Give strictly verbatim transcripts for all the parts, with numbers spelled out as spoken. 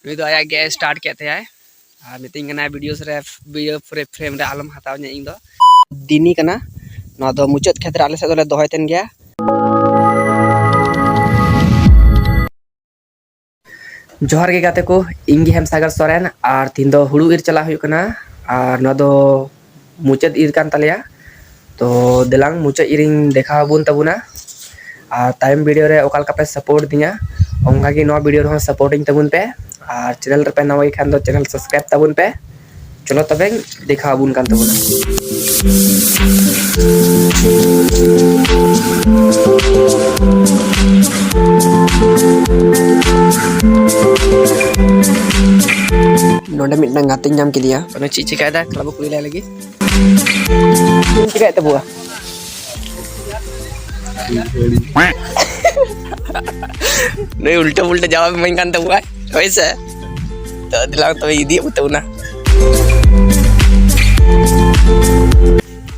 ᱱᱩᱭ ᱫᱚ ᱟᱭᱟᱜ ᱜᱮ ᱥᱴᱟᱨᱴ ᱠᱮᱫ ᱛᱟᱭᱟᱭ ᱟᱨ ᱢᱤᱛᱟᱹᱧ ᱠᱟᱱᱟᱭ, "ᱵᱷᱤᱰᱤᱭᱳ ᱨᱮ, ᱵᱷᱤᱰᱤᱭᱳ ᱯᱷᱨᱮ-, ᱯᱷᱨᱮᱢ ᱨᱮ ᱟᱞᱚᱢ ᱦᱟᱛᱟᱣ ᱧᱟ ᱤᱧ ᱫᱚ᱾" ᱫᱤᱱᱤ ᱠᱟᱱᱟ, ᱱᱚᱣᱟ ᱫᱚ ᱢᱩᱪᱟᱹᱫ ᱠᱷᱮᱛ ᱨᱮ ᱟᱞᱮ ᱥᱮᱫ ᱫᱚᱞᱮ ᱫᱚᱦᱚᱭ ᱛᱟᱦᱮᱱ ᱜᱮᱭᱟ᱾ ᱡᱚᱦᱟᱨ ᱜᱮ ᱜᱟᱛᱮ ᱠᱚ, ᱤᱧ ᱜᱮ ᱦᱮᱢᱥᱟᱜᱚᱨ ᱥᱚᱨᱮᱱ, ᱟᱨ ᱛᱤᱦᱤᱧ ᱫᱚ ᱦᱩᱲᱩ ᱤᱨ ᱪᱟᱞᱟᱜ ᱦᱩᱭᱩᱜ ᱠᱟᱱᱟ᱾ ᱟᱨ ᱱᱚᱣᱟ ᱫᱚ ᱢᱩᱪᱟᱹᱫ ᱤᱨ ᱠᱟᱱ ᱛᱟᱞᱮᱭᱟ᱾ ᱛᱚ ᱫᱮᱞᱟᱝ ᱢᱩᱪᱟᱹᱫ ᱤᱨᱤᱧ ᱫᱮᱠᱷᱟᱣ ᱟᱵᱚᱱ ᱛᱟᱵᱚᱱᱟ᱾ ᱟᱨ ᱛᱟᱭᱚᱢ ᱵᱷᱤᱰᱤᱭᱳ ᱨᱮ ᱚᱠᱟ ᱞᱮᱠᱟ ᱯᱮ ᱥᱟᱯᱳᱨᱴ ᱫᱤᱧᱟ, ᱚᱱᱠᱟ ᱜᱮ ᱱᱚᱣᱟ ᱵᱷᱤᱰᱤᱭᱳ ᱨᱮᱦᱚᱸ ᱥᱟᱯᱳᱨᱴ ᱤᱧ ᱛᱟᱵᱚᱱ ᱯᱮ᱾ ᱟᱨ ᱪᱮᱱᱮᱞ ᱨᱮᱯᱮ ᱱᱟᱣᱟ ᱜᱮ ᱠᱷᱟᱱ ᱫᱚ ᱪᱮᱱᱮᱞ ᱥᱟᱵᱥᱠᱨᱟᱭᱤᱵ ᱛᱟᱵᱚᱱ ᱯᱮ᱾ ᱪᱚᱞᱚ ᱛᱚᱵᱮᱧ ᱫᱮᱠᱷᱟᱣ ᱟᱵᱚᱱ ᱠᱟᱱ ᱛᱟᱵᱚᱱᱟ᱾ ᱱᱚᱰᱮ ᱢᱤᱫᱴᱟᱝ ᱜᱟᱛᱮᱧ ᱧᱟᱢ ᱠᱮᱫᱮᱭᱟ᱾ ᱚᱱᱟ ᱪᱮᱫ ᱪᱤᱠᱟᱭᱮᱫᱟ? ᱠᱞᱟᱵᱽ ᱠᱚ ᱞᱟᱹᱭ ᱞᱟᱹᱜᱤᱫ᱾ ᱪᱮᱫ ᱮᱢ ᱪᱤᱠᱟᱹᱭᱮᱫ ᱛᱟᱵᱚᱣᱟ? ᱱᱩᱭ ᱩᱞᱴᱟᱹ ᱯᱩᱞᱴᱟᱹ ᱡᱟᱣᱟᱵ ᱮᱢᱟᱹᱧ ᱠᱟᱱ ᱛᱟᱵᱚᱣᱟᱭ, ᱦᱳᱭ ᱥᱮ? ᱛᱚ ᱫᱮᱞᱟ ᱛᱚᱵᱮ ᱤᱫᱤᱭᱮᱫ ᱠᱚ ᱛᱟᱵᱚᱱᱟ᱾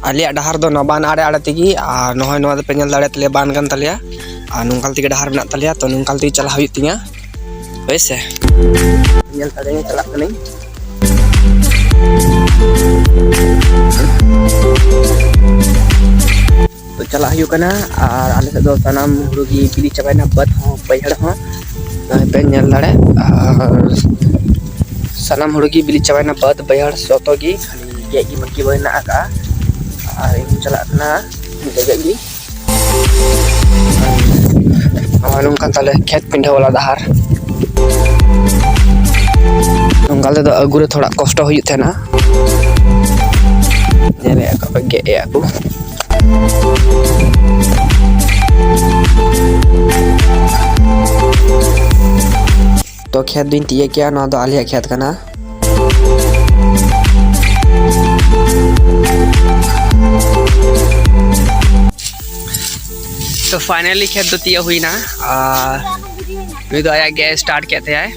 ᱟᱞᱮᱭᱟᱜ ᱰᱟᱦᱟᱨ ᱫᱚ ᱱᱚᱣᱟ ᱵᱟᱱ ᱟᱲᱮ ᱟᱲᱮ ᱛᱮᱜᱮ, ᱟᱨ ᱱᱚᱜᱼᱚᱭ ᱱᱚᱣᱟ ᱫᱚᱯᱮ ᱧᱮᱞ ᱫᱟᱲᱮᱭᱟᱜ ᱛᱟᱞᱮᱭᱟ, ᱵᱟᱱ ᱠᱟᱱ ᱛᱟᱞᱮᱭᱟ᱾ ᱟᱨ ᱱᱚᱝᱠᱟ ᱛᱮᱜᱮ ᱰᱟᱦᱟᱨ ᱢᱮᱱᱟᱜ ᱛᱟᱞᱮᱭᱟ, ᱛᱚ ᱱᱚᱝᱠᱟ ᱛᱮᱜᱮ ᱪᱟᱞᱟᱜ ᱦᱩᱭᱩᱜ ᱛᱤᱧᱟ, ᱦᱳᱭ ᱥᱮ? ᱧᱮᱞ ᱫᱟᱲᱮᱭᱟᱜ ᱪᱟᱞᱟᱜ ᱠᱟᱹᱱᱟᱹᱧ᱾ ᱛᱚ ᱪᱟᱞᱟᱜ ᱦᱩᱭᱩᱜ ᱠᱟᱱᱟ᱾ ᱟᱨ ᱟᱞᱮ ᱥᱮᱫ ᱫᱚ ᱥᱟᱱᱟᱢ ᱦᱩᱲᱩ ᱜᱮ ᱵᱤᱞᱤ ᱪᱟᱵᱟᱭᱮᱱᱟ, ᱵᱟᱹᱫᱽ ᱦᱚᱸ ᱵᱟᱹᱭᱦᱟᱹᱲ ᱦᱚᱸ᱾ ᱱᱚᱜᱼᱚᱭ ᱯᱮ ᱧᱮᱞ ᱫᱟᱲᱮ, ᱟᱨ ᱥᱟᱱᱟᱢ ᱦᱩᱲᱩ ᱜᱮ ᱵᱤᱞᱤ ᱪᱟᱵᱟᱭᱮᱱᱟ, ᱵᱟᱹᱫᱽ ᱵᱟᱹᱭᱦᱟᱹᱲ ᱡᱚᱛᱚ ᱜᱮ, ᱠᱷᱟᱹᱞᱤ ᱜᱮᱫ ᱜᱮ ᱵᱟᱹᱠᱤ ᱢᱮᱱᱟᱜ ᱟᱠᱟᱫᱼᱟ᱾ ᱟᱨ ᱤᱧ ᱪᱟᱞᱟᱜ ᱠᱟᱱᱟ ᱜᱮᱫ ᱜᱮ᱾ ᱱᱚᱜᱼᱚᱭ ᱱᱚᱝᱠᱟ ᱛᱟᱞᱮ ᱠᱷᱮᱛ ᱯᱤᱸᱰᱷᱟᱹ ᱣᱟᱞᱟ ᱰᱟᱦᱟᱨ᱾ ᱱᱚᱝᱠᱟ ᱛᱮᱫᱚ ᱟᱹᱜᱩ ᱨᱮ ᱛᱷᱚᱲᱟ ᱠᱚᱥᱴᱚ ᱦᱩᱭᱩᱜ ᱛᱟᱦᱮᱱᱟ᱾ ᱧᱮᱞᱮᱫᱼᱟ ᱠᱚ ᱜᱮᱫ ᱮᱫᱼᱟ ᱠᱚ᱾ ᱛᱚ ᱠᱷᱮᱛ ᱫᱚᱧ ᱛᱤᱭᱟᱹᱜ ᱠᱮᱜᱼᱟ, ᱱᱚᱣᱟ ᱫᱚ ᱟᱞᱮᱭᱟᱜ ᱠᱷᱮᱛ ᱠᱟᱱᱟ᱾ ᱛᱚ finally ᱠᱷᱮᱛ ᱫᱚ ᱛᱤᱭᱟᱹᱜ ᱦᱩᱭᱱᱟ᱾ ᱟᱨ ᱱᱩᱭ ᱫᱚ ᱟᱭᱟᱜ ᱜᱮ ᱥᱴᱟᱨᱴ ᱠᱮᱫ ᱛᱟᱭᱟᱭ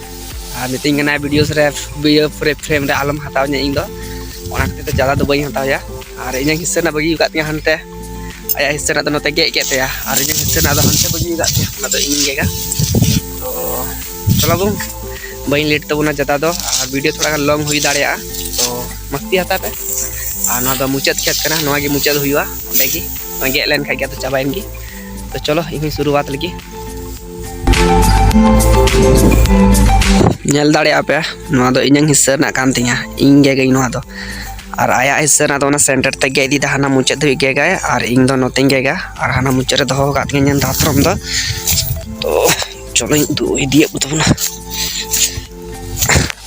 ᱟᱨ ᱢᱤᱛᱟᱹᱧ ᱠᱟᱱᱟᱭ, "ᱵᱷᱤᱰᱤᱭᱳ ᱨᱮ, ᱵᱷᱤᱰᱤᱭᱳ ᱯᱷᱨᱮ-, ᱯᱷᱨᱮᱢ ᱨᱮ ᱟᱞᱚᱢ ᱦᱟᱛᱟᱣ ᱧᱟ ᱤᱧ ᱫᱚ᱾" ᱚᱱᱟ ᱠᱷᱟᱹᱛᱤᱨ ᱛᱮ ᱡᱟᱫᱟ ᱫᱚ ᱵᱟᱹᱧ ᱦᱟᱛᱟᱣ ᱭᱟ᱾ ᱟᱨ ᱤᱧᱟᱹᱜ ᱦᱤᱥᱟᱹ ᱨᱮᱱᱟᱜ ᱵᱟᱹᱜᱤ ᱟᱠᱟᱫ ᱛᱤᱧᱟᱹ ᱦᱟᱱᱛᱮ, ᱟᱭᱟᱜ ᱦᱤᱥᱟᱹ ᱨᱮᱱᱟᱜ ᱫᱚ ᱱᱚᱛᱮ ᱜᱮᱫ ᱠᱮᱫ ᱛᱟᱭᱟ, ᱟᱨ ᱤᱧᱟᱹᱜ ᱦᱤᱥᱟᱹ ᱨᱮᱱᱟᱜ ᱫᱚ ᱦᱟᱱᱛᱮ ᱵᱟᱹᱜᱤ ᱟᱠᱟᱫ ᱛᱤᱧᱟᱹ, ᱚᱱᱟ ᱫᱚ ᱤᱧᱤᱧ ᱜᱮᱫᱟ᱾ ᱛᱚ ᱪᱚᱞᱚ ᱵᱚᱱ ᱵᱟᱹᱧ ᱞᱮᱴ ᱛᱟᱵᱚᱱᱟ ᱡᱟᱫᱟ ᱫᱚ, ᱟᱨ ᱵᱷᱤᱰᱤᱭᱳ ᱛᱷᱚᱲᱟ ᱜᱟᱱ ᱞᱚᱝ ᱦᱩᱭ ᱫᱟᱲᱮᱭᱟᱜᱼᱟ, ᱛᱚ ᱢᱟᱥᱛᱤ ᱦᱟᱛᱟᱣ ᱯᱮ᱾ ᱟᱨ ᱱᱚᱣᱟ ᱫᱚ ᱢᱩᱪᱟᱹᱫ ᱠᱷᱮᱛ ᱠᱟᱱᱟ, ᱱᱚᱣᱟ ᱜᱮ ᱢᱩᱪᱟᱹᱫ ᱦᱩᱭᱩᱜᱼᱟ ᱚᱸᱰᱮ ᱜᱮ᱾ ᱱᱚᱣᱟ ᱜᱮᱫ ᱞᱮᱱ ᱠᱷᱟᱡ ᱜᱮ ᱟᱫᱚ ᱪᱟᱵᱟᱭᱮᱱ ᱜᱮ᱾ ᱛᱚ ᱪᱚᱞᱚ, ᱤᱧ ᱦᱚᱸᱧ ᱥᱩᱨᱩᱣᱟᱛ ᱞᱮᱜᱮ᱾ ᱧᱮᱞ ᱫᱟᱲᱮᱭᱟᱜᱼᱟ ᱯᱮ, ᱱᱚᱣᱟ ᱫᱚ ᱤᱧᱟᱹᱝ ᱦᱤᱥᱥᱟᱹ ᱨᱮᱱᱟᱜ ᱠᱟᱱ ᱛᱤᱧᱟ, ᱤᱧ ᱜᱮᱫᱟᱹᱧ ᱱᱚᱣᱟ ᱫᱚ᱾ ᱟᱨ ᱟᱭᱟᱜ ᱦᱤᱥᱥᱟᱹ ᱨᱮᱱᱟᱜ ᱫᱚ ᱚᱱᱟ ᱥᱮᱱᱴᱟᱨ ᱛᱮ ᱜᱮᱫ ᱤᱫᱤᱭᱮᱫᱟ, ᱦᱟᱱᱟ ᱢᱩᱪᱟᱹᱫ ᱫᱷᱟᱹᱵᱤᱡ ᱜᱮᱫᱟᱭ ᱟᱨ ᱤᱧ ᱫᱚ ᱱᱚᱛᱮᱧ ᱜᱮᱫᱟ᱾ ᱟᱨ ᱦᱟᱱᱟ ᱢᱩᱪᱟᱹᱫ ᱨᱮ ᱫᱚᱦᱚ ᱟᱠᱟᱫ ᱛᱤᱧᱟᱹ ᱤᱧᱟᱹᱝ ᱫᱟᱛᱨᱚᱢ ᱫᱚ᱾ ᱛᱚ ᱪᱚᱞᱚᱧ ᱩᱫᱩᱜ ᱤᱫᱤᱭᱮᱫ ᱠᱚ ᱛᱟᱵᱚᱱᱟ᱾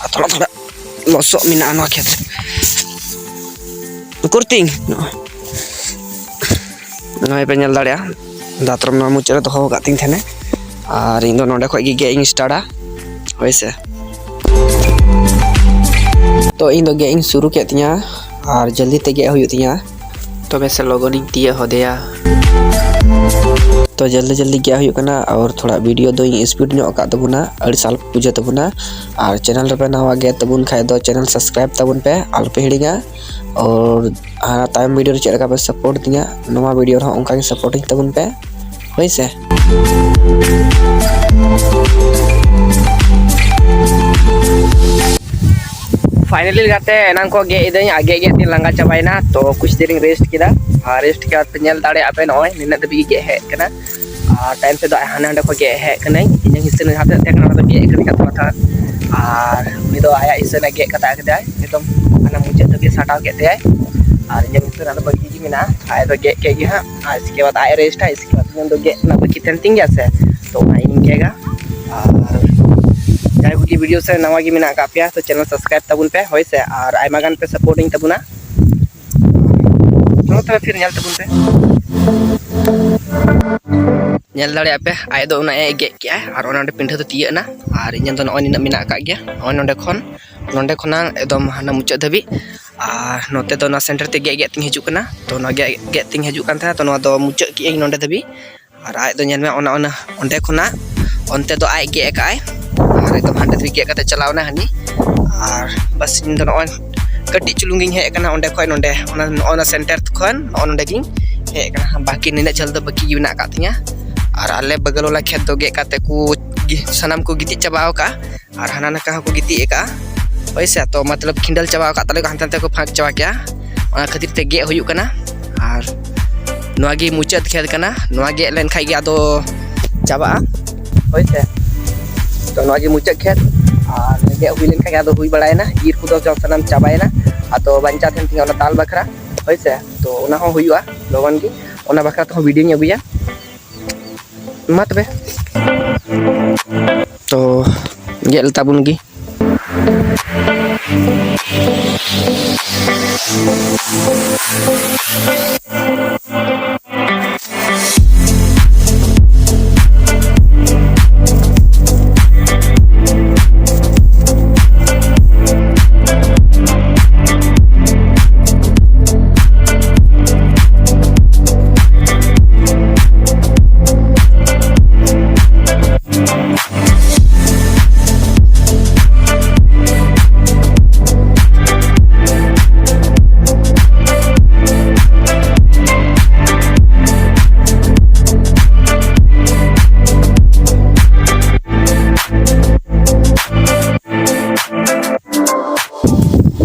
ᱟᱨ ᱛᱷᱚᱲᱟ ᱛᱷᱚᱲᱟ ᱞᱚᱥᱚᱫ ᱢᱮᱱᱟᱜᱼᱟ ᱱᱚᱣᱟ ᱠᱷᱮᱛ ᱨᱮ᱾ ᱩᱠᱩᱨ ᱛᱤᱧ ᱱᱚᱜᱼᱚᱭ᱾ ᱱᱚᱜᱼᱚᱭ ᱯᱮ ᱧᱮᱞ ᱫᱟᱲᱮᱭᱟᱜᱼᱟ, ᱫᱟᱛᱨᱚᱢ ᱱᱚᱣᱟ ᱢᱩᱪᱟᱹᱫ ᱨᱮ ᱫᱚᱦᱚ ᱟᱠᱟᱫ ᱛᱤᱧ ᱛᱟᱦᱮᱱᱟ᱾ ᱟᱨ ᱤᱧ ᱫᱚ ᱱᱚᱸᱰᱮ ᱠᱷᱚᱡ ᱜᱮ ᱜᱮᱫ ᱤᱧ ᱥᱴᱟᱨᱴᱟ, ᱦᱳᱭ ᱥᱮ᱾ ᱛᱚ ᱤᱧ ᱫᱚ ᱜᱮᱫ ᱤᱧ ᱥᱩᱨᱩ ᱠᱮᱫ ᱛᱤᱧᱟᱹ ᱟᱨ ᱡᱚᱞᱫᱤ ᱛᱮ ᱜᱮᱫ ᱦᱩᱭᱩᱜ ᱛᱤᱧᱟᱹ, ᱛᱚᱵᱮ ᱥᱮ ᱞᱚᱜᱚᱱᱤᱧ ᱛᱤᱭᱟᱹᱜ ᱦᱚᱫᱮᱭᱟ᱾ ᱛᱚ ᱡᱚᱞᱫᱤ ᱡᱚᱞᱫᱤ ᱜᱮᱫ ᱦᱩᱭᱩᱜ ᱠᱟᱱᱟ ᱟᱨ ᱛᱷᱚᱲᱟ ᱵᱷᱤᱰᱤᱭᱳ ᱫᱚᱧ ᱥᱯᱤᱰ ᱧᱚᱜ ᱟᱠᱟᱫ ᱛᱟᱵᱚᱱᱟ, ᱟᱹᱰᱤ ᱥᱟᱞ ᱵᱩᱡᱷᱟᱹᱣ ᱛᱟᱵᱚᱱᱟ᱾ ᱟᱨ ᱪᱮᱱᱮᱞ ᱨᱮᱯᱮ ᱱᱟᱣᱟ ᱜᱮᱫ ᱛᱟᱵᱚᱱ ᱠᱷᱟᱡ ᱫᱚ ᱪᱮᱱᱮᱞ ᱥᱟᱵᱥᱠᱨᱟᱭᱤᱵᱽ ᱛᱟᱵᱚᱱ ᱯᱮ, ᱟᱞᱚᱯᱮ ᱦᱤᱲᱤᱧᱟ᱾ ᱟᱨ ᱟᱨ ᱛᱟᱭᱚᱢ ᱵᱷᱤᱰᱤᱭᱳ ᱨᱮ ᱪᱮᱫ ᱞᱮᱠᱟ ᱯᱮ ᱥᱟᱯᱳᱨᱴ ᱫᱤᱧᱟ, ᱱᱚᱣᱟ ᱵᱷᱤᱰᱤᱭᱳ ᱨᱮᱦᱚᱸ ᱚᱱᱠᱟ ᱜᱮ ᱥᱟᱯᱳᱨᱴ ᱤᱧ ᱛᱟᱵᱚᱱ ᱯᱮ, ᱦᱳᱭ ᱥᱮ᱾ ᱯᱷᱟᱭᱱᱟᱞᱤ ᱜᱟᱛᱮ, ᱮᱱᱟᱝ ᱠᱚ ᱜᱮᱫ ᱤᱫᱟᱹᱧ ᱟᱨ ᱜᱮᱫ ᱜᱮᱫ ᱛᱤᱧ ᱞᱟᱸᱜᱟ ᱪᱟᱵᱟᱭᱮᱱᱟ᱾ ᱛᱚ ᱠᱩᱪ ᱫᱮᱨᱤᱧ ᱨᱮᱥᱴ ᱠᱮᱫᱟ, ᱟᱨ ᱨᱮᱥᱴ ᱠᱮᱫ ᱛᱮ ᱧᱮᱞ ᱫᱟᱲᱮᱭᱟᱜᱼᱟ ᱯᱮ, ᱱᱚᱜᱼᱚᱭ ᱱᱤᱱᱟᱹᱜ ᱫᱷᱟᱹᱵᱤᱡ ᱜᱮ ᱜᱮᱫ ᱦᱮᱡ ᱠᱟᱱᱟ᱾ ᱟᱨ ᱛᱟᱭᱚᱢ ᱛᱮᱫᱚ ᱦᱟᱸᱰᱮ ᱱᱟᱸᱰᱮ ᱠᱷᱚᱱ ᱜᱮᱫ ᱦᱮᱡ ᱠᱟᱹᱱᱟᱹᱧ, ᱤᱧᱟᱹᱜ ᱦᱤᱥᱟᱹ ᱡᱟᱦᱟᱸ ᱛᱤᱱᱟᱹᱜ ᱛᱟᱦᱮᱸ ᱠᱟᱱᱟ ᱚᱱᱟ ᱫᱚ ᱜᱮᱫ ᱠᱟᱹᱱᱟᱹᱧ ᱦᱟᱸᱜ ᱛᱷᱚᱲᱟ ᱛᱷᱚᱲᱟ᱾ ᱟᱨ ᱩᱱᱤ ᱫᱚ ᱟᱭᱟᱜ ᱦᱤᱥᱟᱹ ᱨᱮᱱᱟᱜ ᱜᱮᱫ ᱠᱟᱛᱮ ᱟᱹᱜᱩ ᱠᱮᱫᱟᱭ, ᱮᱠᱫᱚᱢ ᱦᱟᱱᱟ ᱢᱩᱪᱟᱹᱫ ᱫᱷᱟᱹᱵᱤᱡ ᱥᱟᱴᱟᱣ ᱠᱮᱫ ᱛᱟᱭᱟᱭ᱾ ᱟᱨ ᱤᱧᱟᱹᱜ ᱦᱤᱥᱟᱹ ᱨᱮᱱᱟᱜ ᱫᱚ ᱵᱟᱹᱠᱤ ᱜᱮ ᱢᱮᱱᱟᱜᱼᱟ, ᱟᱡ ᱫᱚ ᱜᱮᱫ ᱠᱮᱫ ᱜᱮ ᱦᱟᱸᱜ, ᱟᱨ ᱤᱥᱠᱮ ᱵᱟᱫ ᱟᱡ ᱨᱮᱥᱴᱟ, ᱤᱥᱠᱮ ᱵᱟᱫ ᱤᱧᱟᱹᱜ ᱫᱚ ᱜᱮᱫ ᱨᱮᱱᱟᱜ ᱵᱟᱹᱠᱤ ᱛᱟᱦᱮᱱ ᱛᱤᱧ ᱜᱮᱭᱟ ᱥᱮ, ᱛᱚ ᱚᱱᱟ ᱤᱧ ᱜᱮᱫᱟ᱾ ᱟᱨ ᱡᱟᱦᱟᱸᱭ ᱠᱚᱜᱮ ᱵᱷᱤᱰᱤᱭᱳ ᱥᱮ ᱱᱟᱣᱟ ᱜᱮ ᱢᱮᱱᱟᱜ ᱟᱠᱟᱫ ᱯᱮᱭᱟ, ᱛᱚ ᱪᱮᱱᱮᱞ ᱥᱟᱵᱥᱠᱨᱟᱭᱤᱵᱽ ᱛᱟᱵᱚᱱ ᱯᱮ, ᱦᱳᱭ ᱥᱮ, ᱟᱨ ᱟᱭᱢᱟ ᱜᱟᱱ ᱯᱮ ᱥᱟᱯᱳᱨᱴ ᱤᱧ ᱛᱟᱵᱚᱱᱟ᱾ ᱱᱚᱣᱟ ᱛᱚᱵᱮ ᱯᱷᱤᱨ ᱧᱮᱞ ᱛᱟᱵᱚᱱ ᱯᱮ᱾ ᱧᱮᱞ ᱫᱟᱲᱮᱭᱟᱜ ᱯᱮ, ᱟᱡ ᱫᱚ ᱚᱱᱟ ᱮ ᱜᱮᱫ ᱠᱮᱜᱼᱟᱭ ᱟᱨ ᱚᱱᱟ ᱚᱸᱰᱮ ᱯᱤᱸᱰᱷᱟᱹ ᱫᱚ ᱛᱤᱭᱟᱹᱜ ᱮᱱᱟ᱾ ᱟᱨ ᱤᱧᱟᱹᱜ ᱫᱚ ᱱᱚᱜᱼᱚᱭ ᱱᱤᱱᱟᱹᱜ ᱢᱮᱱᱟᱜ ᱟᱠᱟᱫ ᱜᱮᱭᱟ, ᱱᱚᱜᱼᱚᱭ ᱱᱚᱸᱰᱮ ᱠᱷᱚᱱ, ᱱᱚᱸᱰᱮ ᱠᱷᱚᱱᱟᱜ ᱮᱠᱫᱚᱢ ᱦᱟᱱᱟ ᱢᱩᱪᱟᱹᱫ ᱫᱷᱟᱹᱵᱤᱡ᱾ ᱟᱨ ᱱᱚᱛᱮ ᱫᱚ ᱚᱱᱟ ᱥᱮᱱᱴᱟᱨ ᱛᱮ ᱜᱮᱫ ᱜᱮᱫ ᱛᱤᱧ ᱦᱤᱡᱩᱜ ᱠᱟᱱᱟ, ᱛᱚ ᱚᱱᱟ ᱜᱮᱫ ᱜᱮᱫ ᱛᱤᱧ ᱦᱤᱡᱩᱜ ᱠᱟᱱ ᱛᱟᱦᱮᱱᱟ, ᱛᱚ ᱱᱚᱣᱟ ᱫᱚ ᱢᱩᱪᱟᱹᱫ ᱠᱮᱜᱼᱟᱹᱧ ᱱᱚᱸᱰᱮ ᱫᱷᱟᱹᱵᱤᱡ᱾ ᱟᱨ ᱟᱡ ᱫᱚ ᱧᱮᱞ ᱢᱮ, ᱚᱱᱟ, ᱚᱱᱟ, ᱚᱸᱰᱮ ᱠᱷᱚᱱᱟᱜ ᱚᱱᱛᱮ ᱫᱚ ᱟᱡ ᱜᱮᱫ ᱟᱠᱟᱫ ᱟᱭ, ᱟᱨ ᱮᱠᱫᱚᱢ ᱦᱟᱸᱰᱮ ᱫᱷᱟᱹᱵᱤᱡ ᱜᱮᱫ ᱠᱟᱛᱮ ᱪᱟᱞᱟᱣ ᱮᱱᱟ ᱦᱟᱹᱱᱤ᱾ ᱟᱨ ᱵᱟᱥ, ᱤᱧ ᱫᱚ ᱱᱚᱜᱼᱚᱭ ᱠᱟᱹᱴᱤᱡ ᱪᱩᱞᱩᱝ ᱜᱤᱧ ᱦᱮᱡ ᱟᱠᱟᱱᱟ ᱚᱸᱰᱮ ᱠᱷᱚᱱ ᱱᱚᱸᱰᱮ, ᱚᱱᱟ, ᱱᱚᱜᱼᱚ ᱱᱟ ᱥᱮᱱᱴᱟᱨ ᱠᱷᱚᱱ ᱱᱚᱜᱼᱚ ᱱᱚᱸᱰᱮ ᱜᱤᱧ ᱦᱮᱡ ᱟᱠᱟᱱᱟ᱾ ᱵᱟᱹᱠᱤ ᱱᱤᱱᱟᱹᱜ ᱡᱷᱟᱹᱞ ᱫᱚ ᱵᱟᱹᱠᱤ ᱜᱮ ᱢᱮᱱᱟᱜ ᱟᱠᱟᱫ ᱛᱤᱧᱟᱹ᱾ ᱟᱨ ᱟᱞᱮ ᱵᱟᱜᱟᱞ ᱣᱟᱞᱟ ᱠᱷᱮᱛ ᱫᱚ ᱜᱮᱫ ᱠᱟᱛᱮ ᱠᱚ ᱜᱤ-, ᱥᱟᱱᱟᱢ ᱠᱚ ᱜᱤᱛᱤᱡ ᱪᱟᱵᱟ ᱟᱠᱟᱫᱼᱟ ᱟᱨ ᱦᱟᱱᱟ ᱱᱟᱠᱟ ᱦᱚᱸᱠᱚ ᱜᱤᱛᱤᱡ ᱟᱠᱟᱫᱼᱟ᱾ ᱦᱳᱭ ᱥᱮ, ᱛᱚ ᱢᱚᱛᱞᱚᱵ ᱠᱷᱤᱸᱰᱟᱹᱞ ᱪᱟᱵᱟ ᱟᱠᱟᱫ ᱛᱟᱞᱮ ᱠᱚ, ᱦᱟᱱᱛᱮ ᱱᱟᱛᱮ ᱠᱚ ᱯᱷᱟᱸᱠ ᱪᱟᱵᱟ ᱠᱮᱜᱼᱟ᱾ ᱚᱱᱟ ᱠᱷᱟᱹᱛᱤᱨ ᱛᱮ ᱜᱮᱫ ᱦᱩᱭᱩᱜ ᱠᱟᱱᱟ᱾ ᱟᱨ ᱱᱚᱣᱟ ᱜᱮ ᱢᱩᱪᱟᱹᱫ ᱠᱷᱮᱛ ᱠᱟᱱᱟ᱾ ᱱᱚᱣᱟ ᱜᱮᱫ ᱞᱮᱱᱠᱷᱟᱡ ᱜᱮ ᱟᱫᱚ ᱪᱟᱵᱟᱜᱼᱟ᱾ ᱦᱳᱭ ᱥᱮ, ᱛᱚ ᱱᱚᱣᱟ ᱜᱮ ᱢᱩᱪᱟᱹᱫ ᱠᱷᱮᱛ᱾ ᱟᱨ ᱜᱮᱫ ᱦᱩᱭ ᱞᱮᱱᱠᱷᱟᱡ ᱜᱮ ᱟᱫᱚ ᱦᱩᱭ ᱵᱟᱲᱟᱭᱮᱱᱟ, ᱤᱨ ᱠᱚᱫᱚ ᱡᱚᱛᱚ ᱥᱟᱱᱟᱢ ᱪᱟᱵᱟᱭᱮᱱᱟ᱾ ᱟᱫᱚ ᱵᱟᱧᱪᱟᱣ ᱛᱟᱦᱮᱱ ᱛᱤᱧᱟᱹ ᱚᱱᱟ ᱫᱟᱞ ᱵᱟᱠᱷᱨᱟ᱾ ᱦᱳᱭ ᱥᱮ, ᱛᱚ ᱚᱱᱟ ᱦᱚᱸ ᱦᱩᱭᱩᱜᱼᱟ ᱞᱚᱜᱚᱱ ᱜᱮ, ᱚᱱᱟ ᱵᱟᱠᱷᱨᱟ ᱛᱮᱦᱚᱸ ᱵᱷᱤᱰᱤᱭᱳᱧ ᱟᱹᱜᱩᱭᱟ᱾ ᱢᱟ ᱛᱚᱵᱮ, ᱛᱚ ᱜᱮᱫ ᱞᱮᱛᱟ ᱵᱚᱱ ᱜᱮ᱾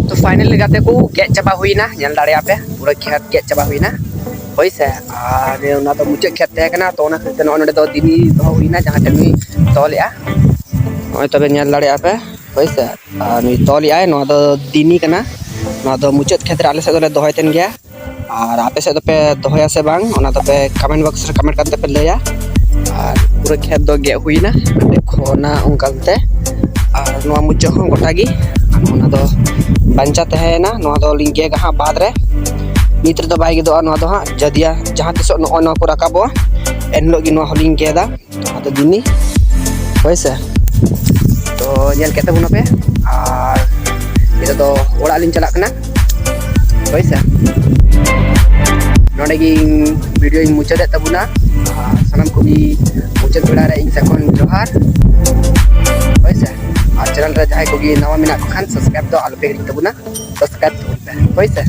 ᱛᱚ finally ᱜᱟᱛᱮ ᱠᱚ, ᱜᱮᱫ ᱪᱟᱵᱟ ᱦᱩᱭᱱᱟ, ᱧᱮᱞ ᱫᱟᱲᱮᱭᱟᱜ ᱯᱮ ᱯᱩᱨᱟᱹ ᱠᱷᱮᱛ ᱜᱮᱫ ᱪᱟᱵᱟ ᱦᱩᱭᱱᱟ᱾ ᱦᱳᱭ ᱥᱮ, ᱟᱨ ᱚᱱᱟ ᱫᱚ ᱢᱩᱪᱟᱹᱫ ᱠᱷᱮᱛ ᱛᱟᱦᱮᱸ ᱠᱟᱱᱟ, ᱛᱚ ᱚᱱᱟ ᱠᱷᱟᱹᱛᱤᱨ ᱛᱮ ᱱᱚᱜᱼᱚᱭ ᱱᱚᱰᱮ ᱫᱚ ᱫᱤᱱᱤ ᱫᱚᱦᱚ ᱦᱩᱭᱱᱟ, ᱡᱟᱦᱟᱸ ᱴᱷᱮᱱ ᱱᱩᱭ ᱛᱚᱞᱮᱜᱼᱟ᱾ ᱱᱚᱜᱼᱚᱭ ᱛᱚᱵᱮ ᱧᱮᱞ ᱫᱟᱲᱮᱭᱟᱜᱼᱟ ᱯᱮ, ᱦᱳᱭ ᱥᱮ, ᱟᱨ ᱱᱩᱭ ᱛᱚᱞᱮᱜᱼᱟᱭ, ᱱᱚᱣᱟ ᱫᱚ ᱫᱤᱱᱤ ᱠᱟᱱᱟ᱾ ᱱᱚᱣᱟ ᱫᱚ ᱢᱩᱪᱟᱹᱫ ᱠᱷᱮᱛ ᱨᱮ ᱟᱞᱮ ᱥᱮᱫ ᱫᱚᱞᱮ ᱫᱚᱦᱚᱭ ᱛᱟᱦᱮᱱ ᱜᱮᱭᱟ᱾ ᱟᱨ ᱟᱯᱮ ᱥᱮᱫ ᱫᱚᱯᱮ ᱫᱚᱦᱚᱭᱟ ᱥᱮ ᱵᱟᱝ, ᱚᱱᱟ ᱫᱚᱯᱮ comment box ᱨᱮ comment ᱠᱟᱛᱮ ᱯᱮ ᱞᱟᱹᱭᱟ᱾ ᱟᱨ ᱯᱩᱨᱟᱹ ᱠᱷᱮᱛ ᱫᱚ ᱜᱮᱫ ᱦᱩᱭᱱᱟ, ᱚᱸᱰᱮ ᱠᱷᱚᱱᱟᱜ ᱚᱱᱠᱟ ᱛᱮ, ᱟᱨ ᱱᱚᱣᱟ ᱢᱩᱪᱟᱹᱫ ᱦᱚᱸ ᱜᱚᱴᱟ ᱜᱮ᱾ ᱟᱨ ᱚᱱᱟ ᱫᱚ ᱵᱟᱧᱪᱟ ᱛᱟᱦᱮᱸᱭᱮᱱᱟ, ᱱᱚᱣᱟ ᱫᱚ ᱞᱤᱧ ᱜᱮᱫᱟ ᱦᱟᱸᱜ ᱵᱟᱫᱽ ᱨᱮ᱾ ᱱᱤᱛ ᱨᱮᱫᱚ ᱵᱟᱭ ᱜᱮᱫᱚᱜᱼᱟ ᱱᱚᱣᱟ ᱫᱚ ᱦᱟᱸᱜ, ᱡᱟᱫᱤᱭᱟ ᱡᱟᱦᱟᱸ ᱛᱤᱥᱚᱜ ᱱᱚᱜᱼᱚᱭ ᱱᱚᱣᱟ ᱠᱚ ᱨᱟᱠᱟᱵᱚᱜᱼᱟ, ᱮᱱ ᱦᱤᱞᱳᱜ ᱜᱮ ᱱᱚᱣᱟ ᱦᱚᱸᱞᱤᱧ ᱜᱮᱫᱟ᱾ ᱟᱫᱚ ᱫᱤᱱᱤ, ᱦᱳᱭ ᱥᱮ, ᱛᱚ ᱧᱮᱞ ᱠᱮᱫ ᱛᱟᱵᱚᱱᱟᱯᱮ, ᱟᱨ ᱱᱤᱛᱚᱜ ᱫᱚ ᱚᱲᱟᱜ ᱞᱤᱧ ᱪᱟᱞᱟᱜ ᱠᱟᱱᱟ᱾ ᱦᱳᱭ ᱥᱮ, ᱱᱚᱰᱮ ᱜᱮ ᱵᱷᱤᱰᱤᱭᱳᱧ ᱢᱩᱪᱟᱹᱫᱮᱫ ᱛᱟᱵᱚᱱᱟ᱾ ᱟᱨ ᱥᱟᱱᱟᱢ ᱠᱚᱜᱮ ᱢᱩᱪᱟᱹᱫ ᱵᱮᱲᱟ ᱨᱮ ᱤᱧ ᱥᱮᱫ ᱠᱷᱚᱱ ᱡᱚᱦᱟᱨ᱾ ᱦᱳᱭ ᱥᱮ, ᱟᱨ ᱪᱮᱱᱮᱞ ᱨᱮ ᱡᱟᱦᱟᱸᱭ ᱠᱚᱜᱮ ᱱᱟᱣᱟ ᱢᱮᱱᱟᱜ ᱠᱚ ᱠᱷᱟᱱ subscribe ᱫᱚ ᱟᱞᱚᱯᱮ ᱦᱤᱲᱤᱧ ᱛᱟᱵᱚᱱᱟ, subscribe ᱛᱟᱵᱚᱱ ᱯᱮ᱾ ᱦᱳᱭ ᱥᱮ᱾